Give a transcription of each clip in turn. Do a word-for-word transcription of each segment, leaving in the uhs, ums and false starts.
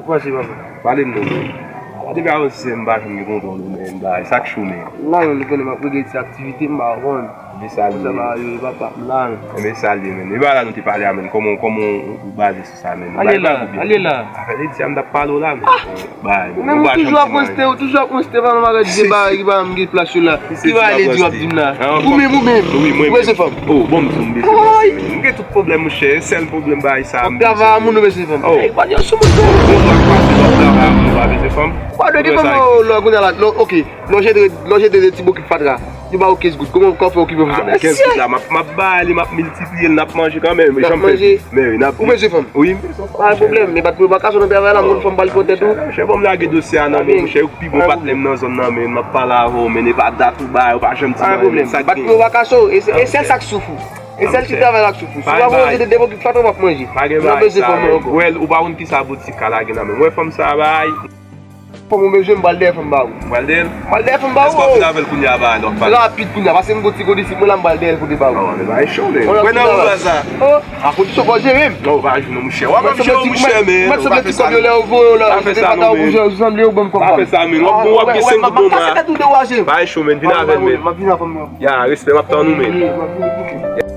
Kòman se papa? Pale m non, men. Depi avan se m pa janm gen kontwòl ou, men, bay, sa k cho, men. M la menm, ou konnen m ap regle ti aktivite, m pa konn. Enben salye. Kòman sa va yo, papa? M la menm. Enben salye, men. E pa la nou te pale a, men. Kòman, kòman ou, ou baze sou sa, men? Ale la, ale la. Afè Lady a m t ap pale w la, men. Bay, ou menm ou toujou ap ranste, ou toujou ap ranste, pa nan bagay de bagay ki pa menm gen plas yo la. Ki bagay Lady w ap di m la? Ou menm, ou menm. Ou bezwen fanm? Oh, bon, m di w m bezwen fanm. M gen tout pwoblèm, monchè. Sèl pwoblèm, bay, sa. Travay a moun ou bezwen fanm. Oh. Ey, pa di yo sou moun. Bon, sa k pase, lòt travay a moun ou pa bezwen fanm. Pa dwe gen fanm, oh, lò, kounye a la, lò, ok. Lò jete, lò jete de ti bokit fatra. Yo ba ou kenz goud. Kòman w ka fè okipe fanm sa? Ah, men kenz goud la, m ap, m ap ba li, m ap miltipliye l, n ap manje kanmenm. N ap manje. Men wi, n ap. Ou bezwen fanm? Wi, m bezwen fanm. Pa gen pwoblèm, men pa t pou yo pa ka sou nan travay la, m konn fanm pa l pwote tou. Monchè, ban m lage dosye a nan men w, monchè, ou pi bon patnè m nan zòn nan, men, m ap pale avè w, men, e pa dat ou bay, ou pa janm di m anyen, sa k gen. Pa gen pwoblèm. Bat pou yo pa ka sou, e sèl sa k souf ou. E sèl ti travay la k souf ou. Si w ap manje de depo ki faton w ap manje. Pa gen bagay sa, men. Ou pa konn kisa boutik ka lage nan men. Ou wè fanm sa bay. Fanm ou bezwen, m pral dèyè fanm ba ou. M pral dèyè l? M pral dèyè fanm ba ou. Èske w ap vin avè l kounye a bay lè w ap pale? Rapid kounye a, pase m gon ti kondisip mwen la, m pral dèyè l pote ba ou. Ah, men bagay cho, men. Mwen nan ou la sa. Oh, a kondisyon fò w jere m. Non, ou pa jere non, monchè. W ap ap jere w, monchè, men. Mwen sanble ti kòb yo lè yo voye w la, ou te pata ou sanble yo ban m kòb pa m. Pa fè sa, men. W ap, w ap gen senk goud nan men. Kase tèt ou dewaje. Bagay cho, men. Vin avè l, men. M ap vin avè fanm nan. Ya, respè, m ap tann ou, men. Wi, m ap vin kounye a.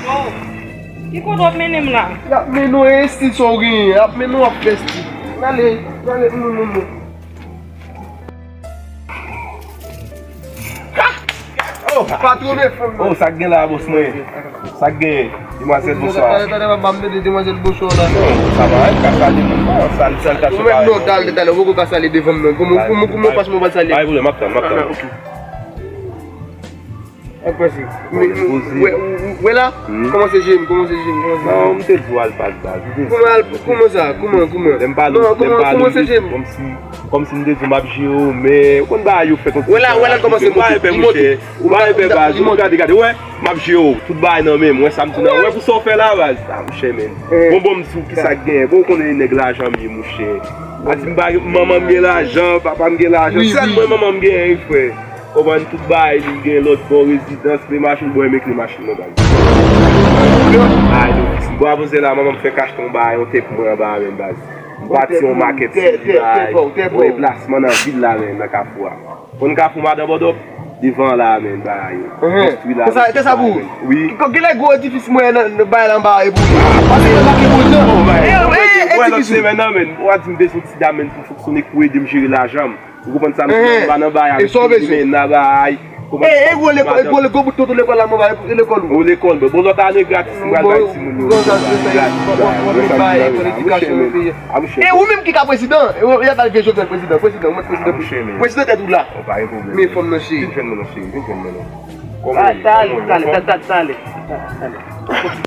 Yo, ki kote w ap mennen m la? Y ap mennen w, e estil sa w genyen, y ap mennen w ap fè estil. N ale, n ale, mm, mm, mm. Oh, pa twonbe fanm nan. Oh, sa k gen la, bòs mwen? Sa k genyen? Demwazèl, bonswa. Tande, tande, tande, m ap mete demwazèl bonswa la. Non, sa pa ka salye moun nan, sal, sal ka. Ou menm non, talè, talè, ou poko ka salye devan m non. Kòman, kòman, kòman fason mwen pral salye? Pa gen pwoblèm, m ap tann, m ap tann. Ah, ok. Ap pase. Wè, wè la? Kòmanse jere m, kòmanse jere m, kòmanse jere m. Non, m te di w al pa t baz. Kòman al, kòman sa? Kòman, kòman? Lè m pale, non, lè m pale, kòmanse jere m. Kòmsi, kòmsi m te di w m ap jere w, men ou konn bagay yo fèt yon ti jan. Wè la, wè la, l kòmanse monte, li monte. Ou pa fè baz, ou gade, gade, wè, m ap jere w, tout bagay nan men m, wè sa m di w nan, wè pou sa w fè la, baz. Ah, monchè, men. Bon, bon, m di w kisa k genyen, bon, ou konnen nèg lajan m ye, monchè. Pa di m pa, manman m gen lajan, papa m gen lajan, sèl mwen manman m genyen, wi, frè. Konprann tout bagay, li gen lòt bò rezidans, kle machin, bon, men kle machin nan, baz. Ay, non, bon, avanse la, manman m fèk achte yon bagay, yon tè pou mwen anba a, men, baz. M pati yon makèt sou li, bagay, yon deplasman nan vil la, men, nan Kafou a. Konn Kafou Madan Bòdòp? Devan la, men, bagay yo. Konstwi la. Konsa, te sa pou ou? Wi. Genlè gwo edifis mwen nan, nan bay la anba e pou ou. Pase yo make pou ou. E, e, edifis ou. Lòt semèn nan, men, ou a di m bezwen ti dam, men, pou fonksyone, pou ede m jere lajan m. Ou konprann sa m di? Anba nan bay a, men, nan bay. E, e, gwo lekòl, gwo, gwo bout tonton lekòl la, mwen ba e lekòl ou. O, lekòl, bon, bon, lòt ane gratis, m pral bay timoun yo. Bon, sa, se sa, gratis, bon, bagay, bon, mwen sa m bay, di la, bon, edikasyon yo peye. A, monchè. E ou menm ki ka prezidan? E, y ap al vye Jovenel prezidan, prezidan, ou mèt prezidan. A, monchè, men. Prezidan tèt ou la. O, pa gen pwoblèm. Men fanm nan cheri. Vin jwenn mwen non, cheri, vin jwenn mwen non. Kòman w ye? Talè, talè, talè, talè.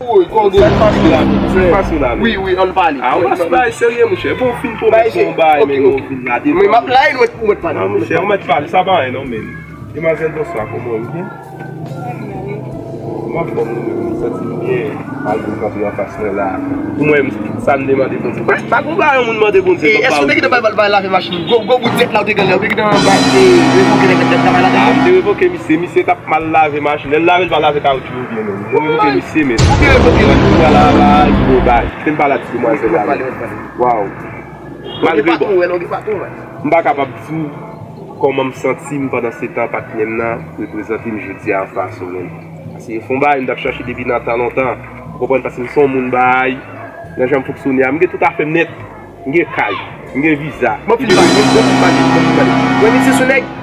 Woy, kòde. Sa k pase la, men? Sa k pase la, men? Wi, wi, ann pale. A, ou pa sou bagay serye, monchè. Bon, fin pwomèt mwen yon bagay, men ou vin la devan. Men m ap la, e nou mèt pale. Non, monchè, ou mèt pale, sa pa anyen non, men. Demwazèl, bonswa, kòman w ye? Byen? M anfòm, wi, m santi m byen. Malgre m kanpe anfas mwen la. Pou mwen, m, sa m te mande Bondye. Pa, pa gon bagay yon moun mande Bondye. E, èske ou te gentan bay, bay lave machin? Gwo, gwo bout dèt la, ou te gentan, ou te gentan bay, e, revoke nèg la, travay la, a, m te revoke misye. Misye t ap mal lave machin. Lè l lave, l pa lave kawotchou yo byen, men. M te revoke misye, men. Ou te revoke l? Kounye a la, la, yo bay. Kite m pale ak ti demwazèl la, men. Waw. Malgre, bon, m pa kapab di w kòman m santi m pandan se tan patnè m nan reprezante m jodi a anfas ou menm. Paske fè yon bagay m t ap chache depi nan tan lontan. Ou konprann? Paske m se yon moun bay, nan jan m fonksyone a, m gen tout afè m nèt. M gen kay, m gen viza. Bon, fin pale, bon, fin pale, bon, fin pale. Wè, misye se nèg.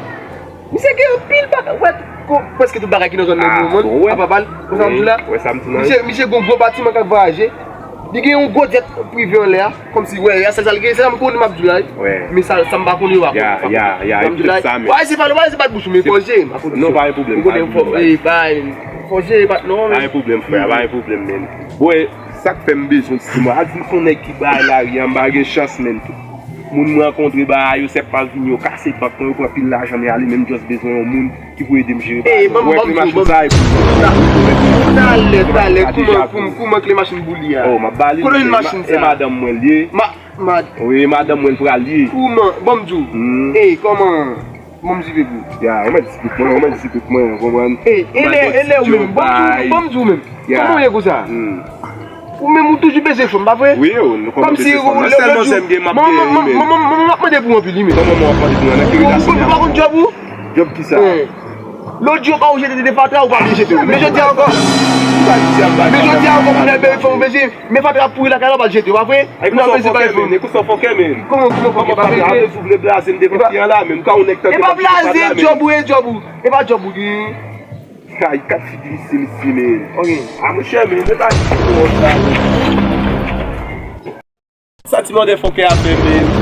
Misye gen anpil bagay. Wè, prèske tout bagay ki nan zòn nan, ah, bon, wè. Apa bal, konsa m di la. Wè sa m di nan. Misye, misye gen yon gwo batiman k ap vwayaje. Li gen yon gwo djèt prive anlè a. Kòmsi, wè, a sèl sa l gen, se sa m konnen m ap di w la, wi. Wè. Men sa, sa m pa konnen yo pa konnen. Ya, ya, ya, e poutèt sa menm. Wè, se pa, wè, se pa bouch ou, men fò jere m. Non, pa gen pwoblèm, pa gen pwoblèm. Fò jere, pa, non, men. Pa gen pwoblèm, frè, pa gen pwoblèm, men. Bon, e sa k fè m bezwen ti mwa. A di m se yon nèg ki bay lari a, m pa gen chans, men. Tout moun m rankontre, ba yo sèp pa vini, yo kase bank mwen, yo pran pil lajan, men ale, men m just bezwen yon moun ki pou ede m jere bagay mwen. Wè kle machin sa e pou ou. Talè, talè, kòman, kòman, kòman kle machin pou li a? Oh, m ap ba li, kote yon machin sa? E madanm mwen l ye. Ma, mad. Wi, e madanm mwen l pral ye. Kòman, ban m di w. Ey, kòman, ban m di w pou. Ya, ou mèt di pou mwen, ou mèt di pou mwen, ou konprann? Ey, e lè, e lè ou menm, ban m di w, ban m di w menm. Kòman w ye konsa? Ou menm ou toujou bezwen fanm, pa vre? Wi, yo, nou kòman bezwen fanm. Nan sèl manzè m gen, m ap genyen wi, men. Manman, manman, manman, manman ap mande pou anpil wi, men. Kòman manman ap mande pou anpil? Ou pa konn djòb ou? Djòb kisa? Lòt jou, ou jete de fatra, ou pa vle jete. Men jodi a ankò. Men jodi a ankò, moun nan bèl fanm bezwen. Men fatra ap pouri lakay la, ou pa jete, pa vre? Kòman, kòman fatra? Ou vle blaze m devan fi an la, men m ka yon nèg tande. E pa blaze, djòb ou, e djòb ou. E pa djòb ou genyen. Ay, kat figi misye, mesye, men. Ok. A, monchè, men, men pa di pou sa, men. Sa ti mòde fòkè a fè, men.